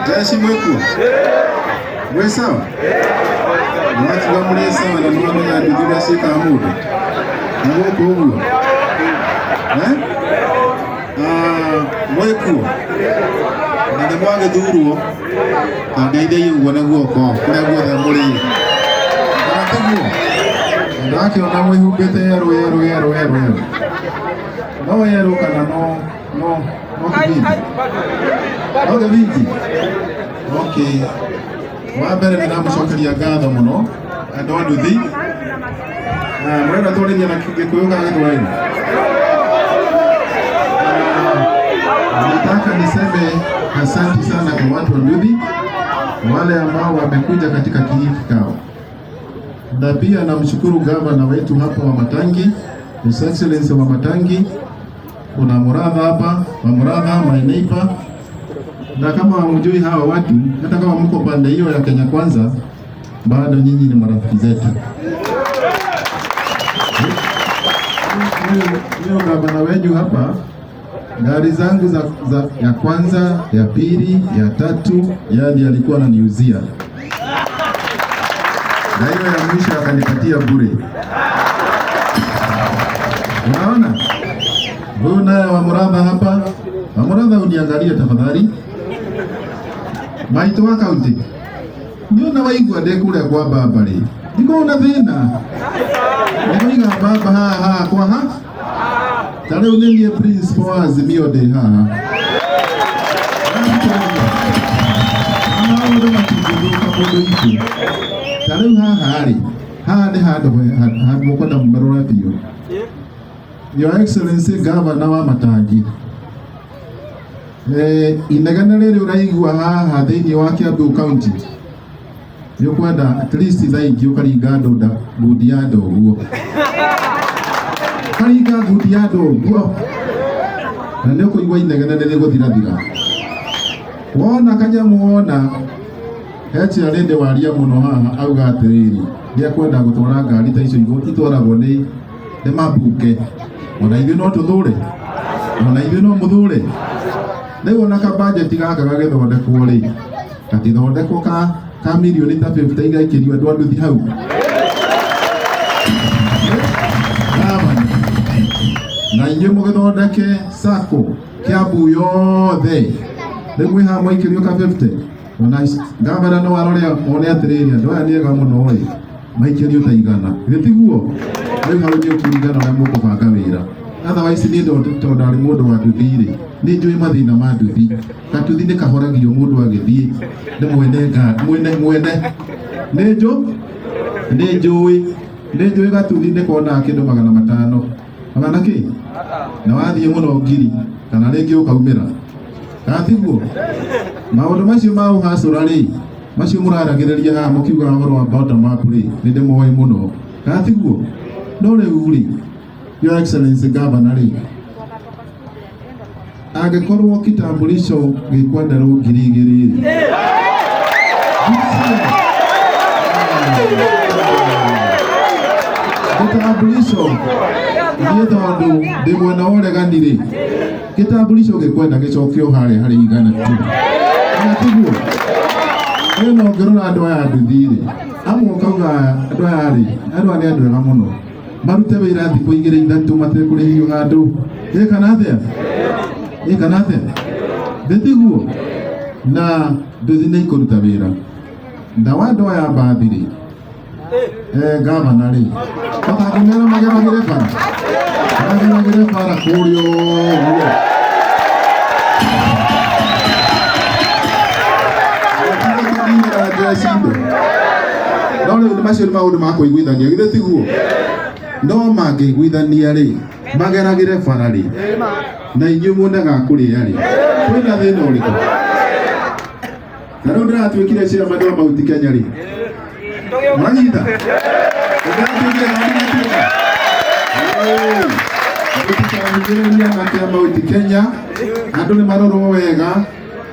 Jeshi mwĩkuo? Mwĩ sawa? Nĩwakiuga mũrĩ sawa na nĩwamenya nduthi ũrĩa ciĩkaga mũndũ na gũkũ ũguo. Eh? Ah, mwĩkuo na nĩ mwagĩthurwo ta ndeithei ũguo na guoko kũrĩa guothe mũrĩ, kana tiguo? Ndakĩona mwĩhumbĩte yerũ yerũ yerũ yerũ yerũ, no yerũ kana no no no kĩbindi, no kĩbindi. Okay, wa mbere nĩ ndamũcokeria ngatho mũno andũ a nduthi. Ah, mũrenda twarĩria na Gĩkũyũ kana Gĩthwaĩri? Ah, nataka niseme asante sana kwa watu wa Nduthi wale ambao wamekuja katika hii kikao, na pia namshukuru gavana wetu hapa wa Matangi, His Excellency wa Matangi. Kuna Muratha hapa wa Muratha, my neighbor, na kama hamjui hawa watu, hata kama mko pande hiyo ya Kenya Kwanza, bado nyinyi ni marafiki zetu. Huyo gavana wenyu hapa, gari zangu za ya kwanza, ya pili, ya tatu, yani alikuwa ananiuzia, na hiyo ya mwisho akanipatia bure. Unaona? Huyu naye wa Muratha hapa, wa Muratha uniangalie tafadhali. Maitũ wa kaunti. Nĩ ona waigua ndĩ kũrĩa kwa baba rĩ, ndikoragwo na thĩna. Nĩkũiga baba haha haha kwa ha. Ta rĩu nĩ niĩ principal wa Azimio ndĩ haha. Maũndũ matingĩthũka mũndũ itũ. Ta rĩu haha rĩ, haha nĩ handũ handũ mũkwenda mũmerore biũ. Your Excellency Governor wa Matangi. Eh, inegene rĩrĩ ũraigua haha thĩinĩ wa Kiambu County nĩ ũkwenda at least thaa ingĩ ũkaringa ndũnda ngundi ya ndoguo, karinga ngundi ya ndoguo, na nĩ ũkũigua inegene nĩ rĩgũthirathira. Wona kanyamũ, wona hecha rĩndĩ waria mũno haha auga atĩrĩrĩ, nĩekwenda gũtwara ngari ta icio itwaragwo nĩ mabunge. Ona ithuĩ no tũthũre, ona ithuĩ no mũthũre. Rĩu ona ka budget gaka gagĩthondekwo rĩ, gatithondekwo ka mirioni ta 50 igaikĩrio andũ a nduthi hau. Gavana, na inyuĩ mũgĩthondeke sacco Kiambu yothe, rĩu mwĩ haha mwaikĩrio ka 50, ona gavana no arore one atĩrĩrĩ, andũ aya nĩ ega mũno ĩ, maikĩrio ta 100, githĩ tiguo? Rĩu hau nĩ ũkũringana ũrĩa mũkũbanga wĩra. Otherwise niĩ tondũ ndarĩ mũndũ wa nduthi rĩ, nĩ njũĩ mathĩna ma nduthi. Gatuthi nĩ kahoragio mũndũ agĩthiĩ nĩ mwene ngari, mwene mwene nĩ njũĩ gatuthi nĩ konaga kĩndũ 500 magana kĩ, na wathiĩ mũno ngiri kana rĩngĩ ũkaumĩra, kana tiguo? Maũndũ macio ma ũhacũra rĩ, macio mũraragĩrĩria haha mũkiugaga ũhoro wa bottom up rĩ, nĩ ndĩmoĩ mũno, kana tiguo? No rĩu rĩ, Your Excellency Governor rĩ, angĩkorwo kitambulisho gĩkwenderwo 2000 rĩ, kitambulisho niĩ tondũ ndĩ mwena wa ũregani rĩ, kitambulisho gĩkwenda gĩcokio harĩa harĩ 100 tu, kana tiguo? Ĩno ũngĩrora andũ aya nduthi rĩ, amwe ũkauga andũ aya rĩ, andũ aya nĩ andũ ega mũno, marute wĩra thikũ igĩrĩ ithatũ matekũrĩhio handũ. Ĩ kana atĩa? Ĩ kana atĩa? Thĩ tiguo? Na nduthi nĩ ikũruta wĩra. Na wa andũ aya mbathi rĩ, eh, gavana rĩ, ũtangĩmera mageragĩre bara, mageragĩre bara kũrĩa ũguo. No rĩu macio nĩ maũndũ ma kũiguithania, githĩ tiguo? No mangĩiguithania rĩ, mageragĩre bara rĩ, na inyuĩ muone ga kũrĩa rĩ, kwĩna thĩna ũrĩkũ? Na rĩu ndĩratuĩkire chairman wa Mount Kenya rĩ, muranyita ndĩratuĩkire na ndinatuĩka mũtikahinyĩrĩria na kĩa Mount Kenya, andũ nĩ marorwo wega,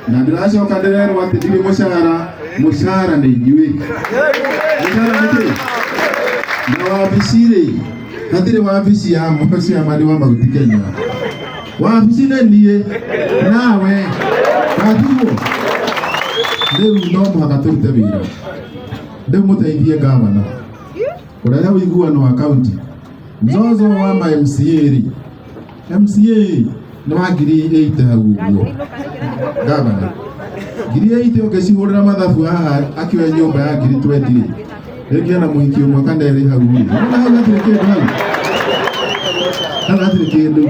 na ndĩracoka ndĩrerwo atĩ ndirĩ mũcara, mũcara nĩ inyuĩ, mũcara nĩ kĩ? Na wabici rĩ, hatirĩ wabici ya chairman wa Mount Kenya, wabici nĩ niĩ nawe, gatiguo? Rĩu no mũhaka tũrute wĩra. Rĩu mũteithie gavana kũrehe ũiguano wa kaunti. Mzozo wa ma MCA rĩ, MCA nĩ wa 80,000 hau ũguo gavana, 80,000 ũngĩcihũrĩra mathabu haha akĩoya nyũmba ya 20,000 rĩ, rĩngĩ ona mũhiki ũmwe kana erĩ hau rĩ, ona hau hatirĩ kĩndũ, hau hau hatirĩ kĩndũ.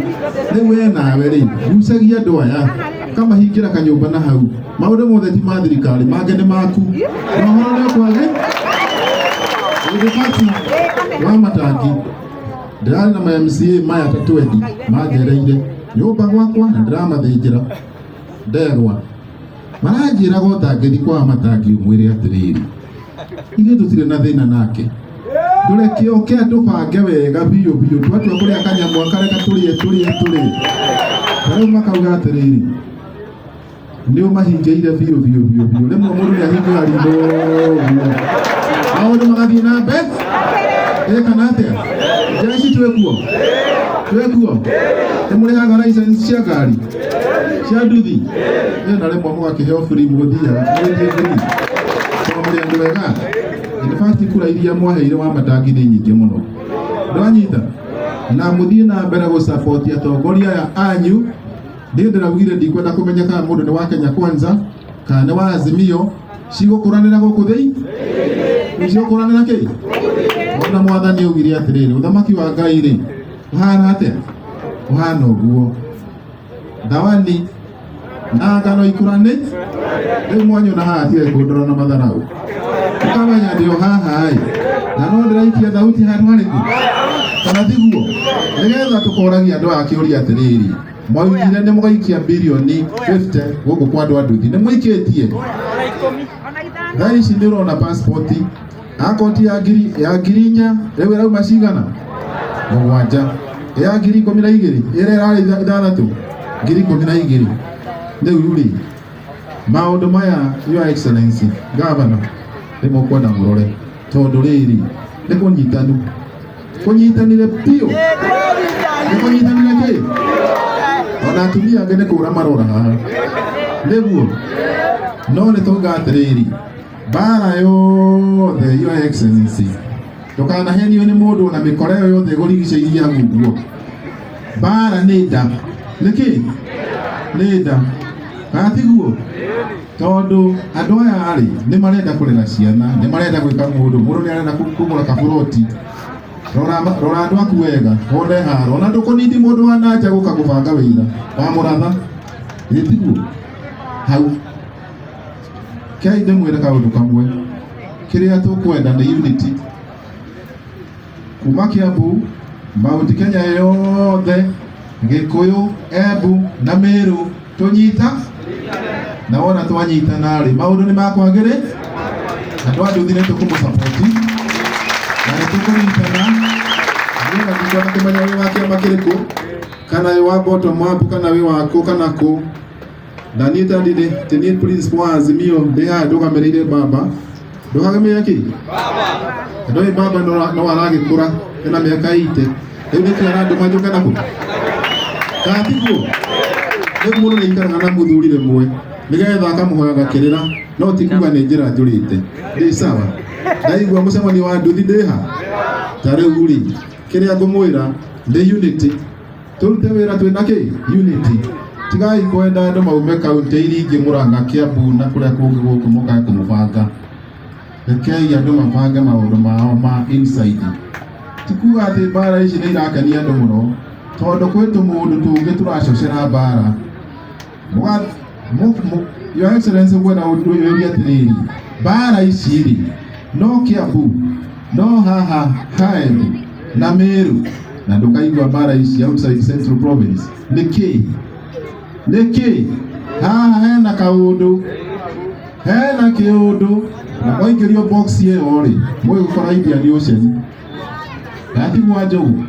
Rĩu we nawe rĩ, gucagia andũ aya kamahingĩra kanyũmba na hau maũndũ mothe ti ma thirikari, mangĩ nĩ maku na ũhoro nĩ ũkwage. In fact, wa matangi ndĩrarĩ na ma MCA maya ta 20 manjereire nyũmba gwakwa na ndĩramathĩnjĩra ndegwa, maranjĩraga ũtangĩthi kwa matangi ũmwĩre atĩrĩrĩ, ithuĩ tũtirĩ na thĩna nake, ndũreke oke atũbange wega biũ biũ, twatua kũrĩa kanyamũ akareka tũrĩe tũrĩe tũrĩe. Ta rĩu makauga atĩrĩrĩ, nĩ ũmahingĩire biũ biũ biũ biũ. Rĩmwe mũndũ nĩ ahingũra ritho ũguo maũndũ magathiĩ na mbere. Ĩ kana atĩa? Jeshi twĩkuo, twĩkuo, nĩ mũrĩhaga license cia ngari cia nduthi? Ĩ na rĩmwe mũgakĩheo free, mũgũthiaga mũgĩthiĩ free tondũ mũrĩ andũ ega. In fact, kura iria mwaheire wa matangi nĩ nyingĩ mũno, ndwanyita na mũthiĩ na mbere gũcaboti atongoria aya anyu. Niĩ ndĩraugire ndikwenda kũmenya kana mũndũ nĩ wa Kenya Kwanza kana nĩ wa Azimio, cigũkũranĩra gũkũ thĩi, cigũkũranĩra kĩ. Ona mwathani augire atĩrĩrĩ, ũthamaki wa Ngai rĩ ũhana atĩa? Ũhana ũguo, thawani na ngano ikũranĩ. Rĩu mwanyona haha tigai kũndora na matharau, ũkamenya ndĩ o haha ĩ, na no ndĩraikia thauti handũ harĩkũ kana tiguo, nĩgetha tũkoragia andũ aya kĩũria atĩrĩrĩ, mwaugire nĩ mũgaikia birioni 50 gũkũ kwa andũ a nduthi, nĩ mũikĩtie? Thaa ici nĩ ũrona passport akoti ya ngiri ya 4,000 rĩu ĩrauma cigana? 7. Ya 12,000 ĩrĩa ĩrarĩ 6, 12,000 rĩu rĩ. Maũndũ maya, Your Excellency Governor, nĩ mũkwenda mũrore tondũ rĩrĩ nĩ kũnyitanu, kũnyitanire biũ, nĩ kũnyitanire kĩ. Ona atumia angĩ nĩ kũra marora haha nĩguo, no nĩ tauga atĩrĩrĩ, mbara yothe, Your Excellency, ndũkanahenio nĩ mũndũ ona mĩkora ĩyo yothe ĩgũrigicĩirie hau ũguo. Mbara nĩ nda, nĩkĩ nĩ nda kana tiguo? Tondũ andũ aya rĩ nĩ marenda kũrera ciana, nĩ marenda gwĩka mũndũ, mũndũ nĩ arenda kũgũra kaburoti. Rora rora andũ aku wega wone haro, ona ndũkũnindi mũndũ wa nanja gũka gũbanga wĩra wa mũratha, ĩ tiguo? Hau kei ndĩmwĩre kaũndũ kamwe, kĩrĩa tũkwenda nĩ unity kuma Kiambu, Mount Kenya yothe, Gĩkũyũ, Embu na Meru, tũnyita na wona twanyitana rĩ, maũndũ nĩ makwagĩrĩ. Andũ a nduthi nĩ tũkũmũsapoti na nĩ tũkũnyitana. Niĩ ona ndikwenda kũmenya wĩ wa kĩama kĩrĩkũ, kana wĩ wa bottom up, kana wĩ wa kũ kana kũ. Na niĩ ta ndĩ ti niĩ principal wa Azimio, ndĩ haha ndũgamĩrĩire baba. Ndũgamĩrĩire kĩ? Ndũĩ baba no aragĩkũra, ena mĩaka 80 rĩu, nĩkĩ arandũma njũke na kũ kana tiguo? Rĩu mũndũ nĩ aikaraga na mũthuri rĩmwe nĩgetha akamũhoyaga kĩrĩra, no ti kuga nĩ njĩra njũrĩte. Ndĩ sawa, ndaigua mũcemanio wa nduthi ndĩha. Ta rĩu rĩ, kĩrĩa ngũmwĩra nĩ unity, tũrute wĩra twĩna kĩ unity. Tigai kwenda andũ maume kaunti iria ingĩ, Mũrang'a, Kiambu na kũrĩa kũngĩ gũkũ mũkae kũmũbanga. Rekei andũ mabange maũndũ mao ma inside. Ti kuga atĩ mbara ici nĩ irakenia andũ mũno, tondũ kwĩ tũmũndũ tũngĩ tũracocera mbara. Your Excellency, ngwenda ũrie atĩrĩrĩ, mbara ici rĩ, no Kiambu, no haha Haembu na Meru, na ndũkaigua mbara ici outside Central Province nĩkĩ? Nĩkĩ haha hena kaũndũ, hena kĩũndũ, na mwaingĩrio box ĩyo rĩ, mũgĩgũkora Indian Ocean na tiguo njogu.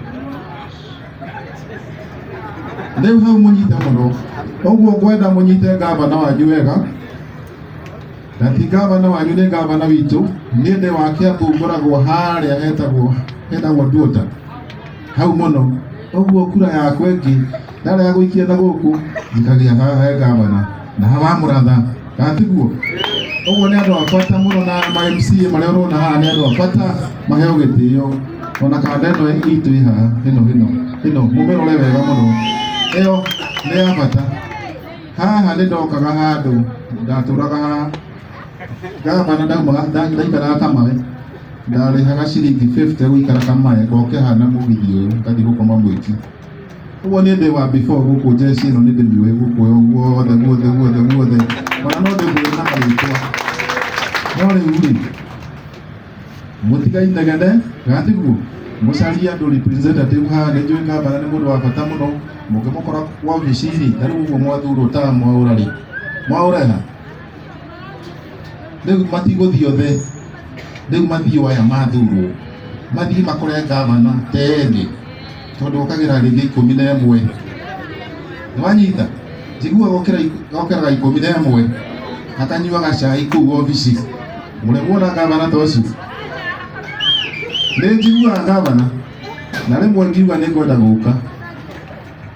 Rĩu hau mũnyite mũno ũguo, ngwenda mũnyite gavana wanyu wega, na ti gavana wanyu, nĩ gavana witũ. Niĩ ndĩ wa Kiambu, ngoragwo harĩa hetagwo Nduota hau mũno ũguo. Kura yakwa ĩngĩ ndarega gũikia na gũkũ, njikagia haha he gavana na hawa mũratha, kana tiguo? Ũguo nĩ andũ a bata mũno na ma MCA marĩa ũrona haha nĩ andũ a bata maheo gĩtĩo. Ona kanda ĩno itũ ĩ haha ĩno ĩno ĩno mũmĩrore wega mũno, ĩyo nĩ ya bata. Haha nĩ ndokaga handũ ndatũraga haha gavana ndaumaga ndaikaraga Kamae, ndarĩhaga ciringi 50 gũikara Kamae ngoke haha na mũgithi ũyũ ngathiĩ gũkoma Mwiki. Ũguo niĩ ndĩ wa before gũkũ jeshi ĩno nĩ ndĩmĩũĩ gũkũ guothe guothe guothe guothe, ona no ndĩmũĩ na marĩtwa. No rĩu rĩ, mũtigainegene gatiguo mũcarie andũ representative haha. Nĩ njũĩ gavana nĩ mũndũ wa bata mũno, mũngĩmũkora wabici rĩ, ta rĩu ũguo mwathurwo ta mwaũra rĩ, mwaũreha rĩu matigũthiĩ othe, rĩu mathiĩ aya mathurwo mathiĩ makore gavana tene, tondũ okagĩra rĩngĩ 11. Nĩwanyita? Njiguaga okĩraga 11 akanyuaga cai kũu obici. Mũrĩ muona gavana ta ũcio? Nĩ njiguaga gavana na rĩmwe ngiuga nĩ ngwenda gũka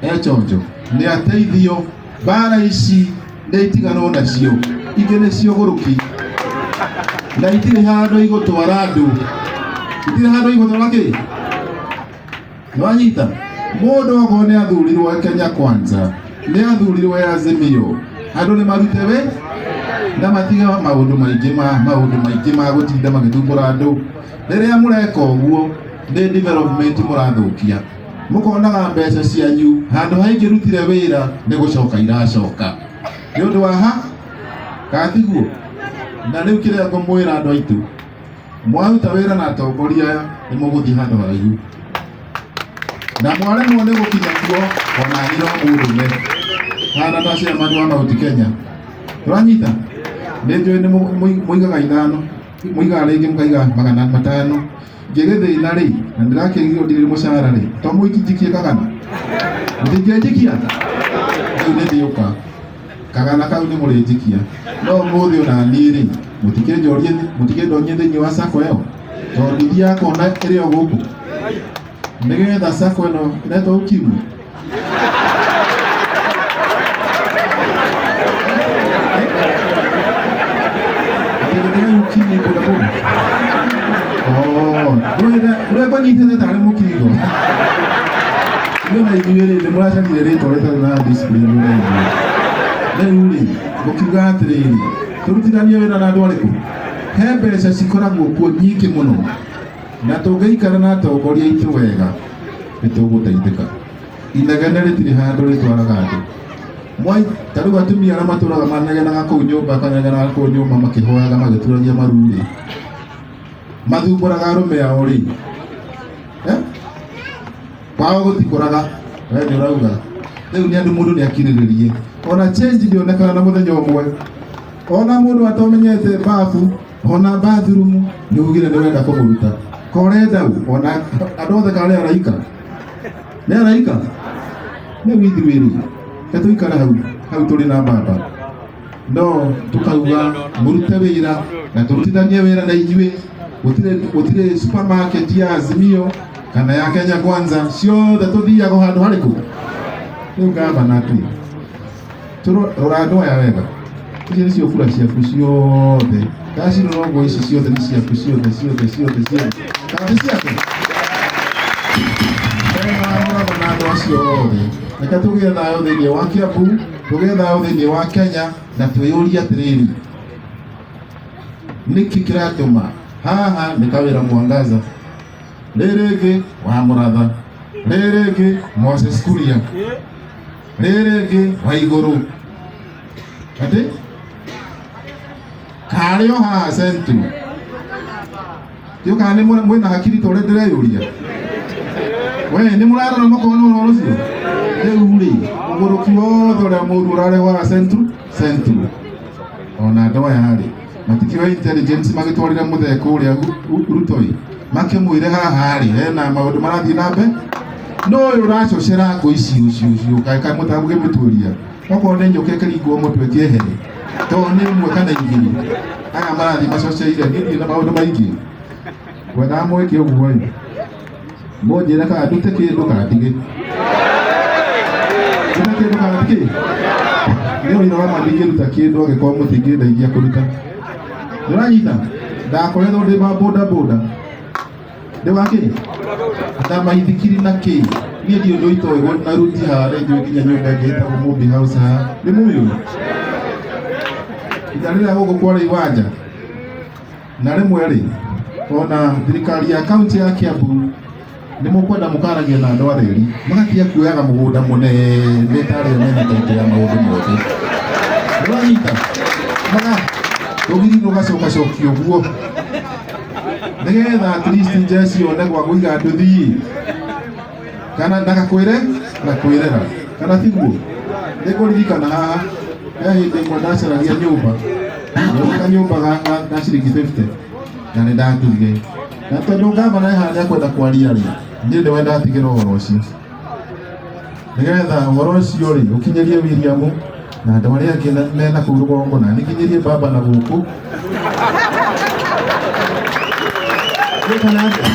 echonjo nĩ ateithio. Mbara ici nĩ itiganwo nacio, ingĩ nĩ ciũgũrũki na itirĩ handũ igũtwara andũ, itirĩ handũ igũtwara kĩ. Nĩwanyita? Mũndũ okorwo nĩ athurirwo e Kenya Kwanza, nĩ athurirwo e Azimio, andũ nĩ marute we na matige maũndũ maingĩ ma maũndũ maingĩ ma gũtinda magĩthumbũra andũ. Rĩrĩa mũreka ũguo nĩ development mũrathũkia, mũkonaga mbeca cianyu handũ ha ingĩrutire wĩra nĩ gũcoka iracoka nĩ ũndũ wa ha katiguo. Na rĩu kĩrĩa ngũmwĩra andũ aitũ, mwaruta wĩra na atongoria aya nĩ mũgũthiĩ handũ haraihu, na mwaremwo nĩ gũkinya kuo ona niĩ no mũndũme hana ta chairman wa Mount Kenya. Tũranyita? Nĩ njũĩ nĩ mũigaga ithano, mũigaga rĩngĩ mũkaiga 500. Ngĩgĩthĩna rĩ, na ndĩrakĩgio ndirĩ mũcara rĩ, to mũinjikie kagana, mũtingĩnjikia rĩu nĩ ndĩũka kagana kau nĩ mũrĩnjikia. No ũmũthĩ ona niĩ rĩ, mũtikĩnjorie, mũtikĩndonyie thĩinĩ wa sacco ĩyo, tondũ ndithiaga kuona ĩrĩ o gũkũ, nĩgetha sacco ĩno ĩretwo ukimwi. Ukimwi bodaboda. Oh, ũrĩa ngũnyitĩte tarĩ mũkingo. Inyuĩ na ithuĩ rĩ, nĩ mũracarire rĩtwa rĩtarĩ na discipline na ithuĩ. Rĩu rĩ, ngũkiuga atĩrĩrĩ, tũrutithanie wĩra na andũ arĩkũ? He mbeca cikoragwo kuo nyingĩ mũno, na tũngĩikara na atongoria aitũ wega, nĩ tũgũteithĩka. Inegene rĩtirĩ handũ rĩtwaraga andũ. Mwai, ta rĩu atumia arĩa matũraga manegenaga kũu nyũmba, manegenaga kũu nyũmba makĩhoyaga magĩturagia maru rĩ, mathumbũraga arũme ao rĩ, eh? Kwao gũtikũraga, we nĩ ũrauga. Rĩu nĩ andũ mũndũ nĩ akirĩrĩrie. Ona change ndĩonekaga na mũthenya ũmwe. Ona mũndũ atomenyete babu, ona bathroom, nĩ ugire nĩ ũrenda kũmũruta. Ko ũrenda ũ? Ona andũ othe karĩ araika. Nĩ araika? Rĩu ithuĩ rĩ, reke tũikare hau, hau tũrĩ na baba. No tukauga mũrute wĩra na tũrutithanie wĩra na inyuĩ. Gũtirĩ gũtirĩ supermarket ya Azimio kana ya Kenya Kwanza, ciothe tũthiaga handũ harĩkũ? Rĩu gavana atĩ rora andũ aya wega, ici nĩcio kura ciaku ciothe, ndacirora ũguo ici ciothe nĩ ciaku ciothe ciothe ciothe ciothe, kana ti ciaku? Mũratha na andũ acio othe, reke tũgĩe thayũ thĩinĩ wa Kiambu, tũgĩe thayũ thĩinĩ wa Kenya, na twĩyũrie atĩrĩrĩ, nĩkĩ kĩratũma haha nĩ Kawĩra Mwangaza, rĩrĩ rĩngĩ wa Mũratha, rĩrĩ rĩngĩ Moses Kuria, rĩrĩ rĩngĩ wa Igũrũ, atĩ karĩ o haha Central. Ndiũ kana nĩ mwĩna hakiri ta ũrĩa ndĩreyũria. We nĩ mũrarora mũkona ũhoro ũcio? Rĩu rĩ, ũgũrũki wothe ũrĩa mũru ũrarehwo haha Central, Central. Ona andũ aya rĩ, matikĩoe intelligence magĩtwarĩre mũthee kũrĩa Ruto ĩ, makĩmwĩre haha rĩ, hena maũndũ marathiĩ na mbere. No ũyũ ũracocera ngũ ici ũcio ũcio, kaĩ kaĩ mũtagũkĩmũtuĩria. Okorwo nĩ njũkĩ ĩkĩringwo mũtwe kĩehere, tondũ nĩ ĩmwe kana igĩrĩ. Aya marathiĩ macoceire, niĩ ndirĩ na maũndũ maingĩ. Ngwendaga mwĩke ũguo ĩ, mũnjĩre kana ndute kĩndũ kana ndige. Ndute kĩndũ kana ndige? Nĩ ũira wa ma ndingĩruta kĩndũ angĩkorwo mũtingĩndeithia kũruta. Nĩũranyita? Ndakoretwo ndĩ ma boda boda. Ndĩ wa kĩ? Na maithikiri na kĩ? Niĩ ndiũ ũndũ itoĩ na ruti haha rĩngĩ nginya nyũmba ĩngĩ ĩtagwo Mumbi House haha. Nĩ mũmĩũĩ? Nginya rĩrĩa gũkũ kwarĩ iwanja. Na rĩmwe rĩ, ona thirikari ya kaunti ya Kiambu nĩ mũkwenda mũkaragia na andũ a reri magatiga kuoyaga mũgũnda mũnene tarĩ o mena title ya maũndũ mothe. Nĩwanyita? Maga rũgiri rũgacokacokio ũguo nĩgetha at least njeci yone gwa kũiga nduthi kana ndagakwĩre na kwĩrera kana tiguo. Nĩngũririkana haha he hĩndĩ ĩmwe ndacaragia nyũmba ngĩona kanyũmba ga ciringi 50 na nĩ ndatigire na tondũ ngavana haha nĩakwenda kwaria rĩ, niĩ nĩwe ndatigĩra ũhoro ũcio nĩgetha ũhoro ũcio rĩ ũkinyĩrie William na andũ arĩa angĩ mena kũu rũgongo na nĩkinyĩrie baba na gũkũ. Kana atĩa?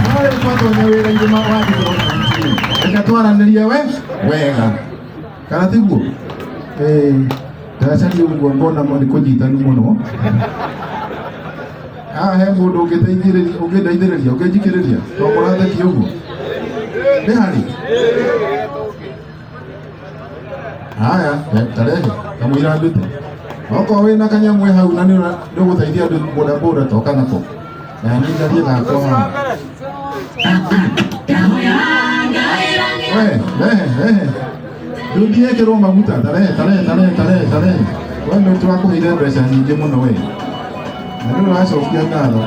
No rĩu twatonya wĩra-inĩ wa development rĩ, reke twaranĩrie we wega kana tiguo? Ndacaria ũguo ngona nĩ kũnyitanu mũno. Haha he mũndũ ũngĩteithĩrĩria, ũngĩndeithĩrĩria, ũngĩnjikĩrĩria, to mũrathekia ũguo. Nĩ harĩ? Haya, tarehe, kamũira ndute. Okorwo wĩna kanyamũ hau na nĩ ũgũteithia andũ boda boda toka nako. Na niĩ njarie gakwa haha. We, rehe, rehe. Nduthi ĩkĩrwo maguta, tarehe, tarehe, tarehe, tarehe, tarehe. We nĩ tũrakũheire mbeca nyingĩ mũno we. Na nĩ ũracokia ngatho.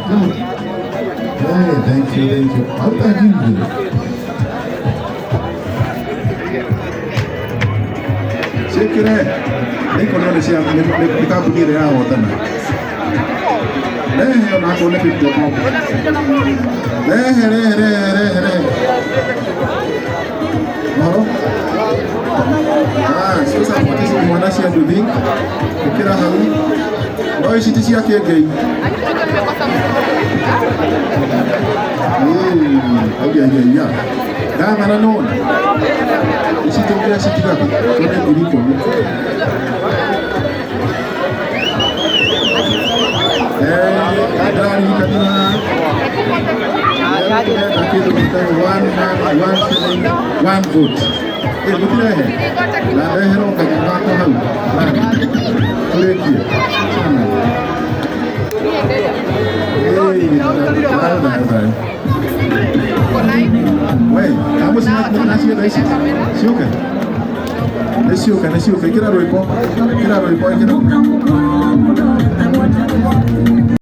Hey, thank you, thank you. Maguta ngiri. Ciĩkĩre. Nĩikuonio nĩ cia nĩ kambuni ĩrĩa ĩrahotana. Rehe onakorwo nĩ 50 bob. Rehe, rehe, rehe, rehe, rehe. Ũhoro? Ah, cio support ici mwana cia nduthi. Ĩkĩra hau. No ici ti cia kĩengei. Ai, ai, ai, ai. Gavana nona. Ici tũngĩacitiga tuone 10,000. Ndĩraririkanire ndĩrenda kĩndũ gĩtagwo one man one shilling one vote. Mũtirehe na ndeherwo kanyamũ gakwa hau tũrĩkie. Thayũ thayũ thayũ. We, kamũcina ici ciũke nĩ ciũke nĩ ciũke. Ĩkĩra rwĩmbo, ĩkĩra rwĩmbo, ĩkĩra.